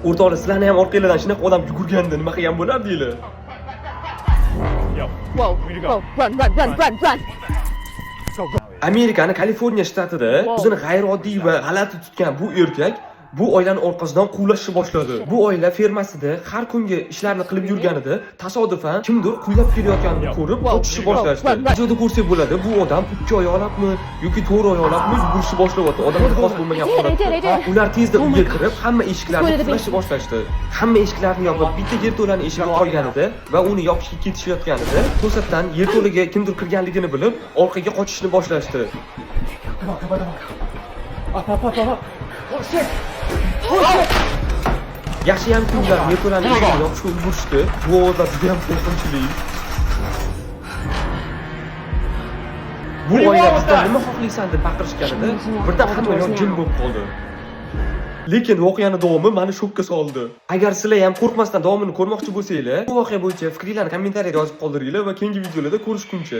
O'rtoqlar, sizlarni ham orqanglardan shunaqa odam yugurganda nima qilgan bo'lardinglar? Whoa, whoa, run, run, run, run, run. Amerikani Kaliforniya shtatida o'zini g'ayrioddiy va g'alati tutgan bu erkak bu oilani orqasidan quvlashni boshladi. Bu oila fermasida har kungi ishlarni qilib yurganida tasodifan kimdir quvlab kelayotganini ko'rib, qochishni boshlashdi. Videoda ko'rsak bo'ladi, bu odam ikki oyoqlabmi yoki to'rt oyoqlabmi yugurishni boshlayapti. Odamga xos bo'lmagan holatda. Ular tezda uyga kirib, hamma eshiklarni qulflashni boshlashdi. Hamma eshiklarni yopib, bitta yerto'lani eshigi qolganida va uni yopishga ketishayotganida to'satdan yerto'laga kimdir kirganligini bilib, orqaga qochishni boshlashdi. Come on, come on, come on. Up, up, up, up, up. Oh, shit. Yaxshiyamki, ular yerto'lani eshigini yopishga ulgurishdi. Bu ovozlar juda ham qo'rqinchli. Bu oila bizdan nima xohlaysan deb baqirishganida birdan hamma yoq jim bo'lib qoldi. Lekin voqeani davomi meni shokka soldi. Agar sizlar ham qo'rqmasdan davomini ko'rmoqchi bo'lsanglar, bu voqea bo'yicha fikringlarni kommentariyada yozib qoldiringlar va keyingi videolarda ko'rishguncha.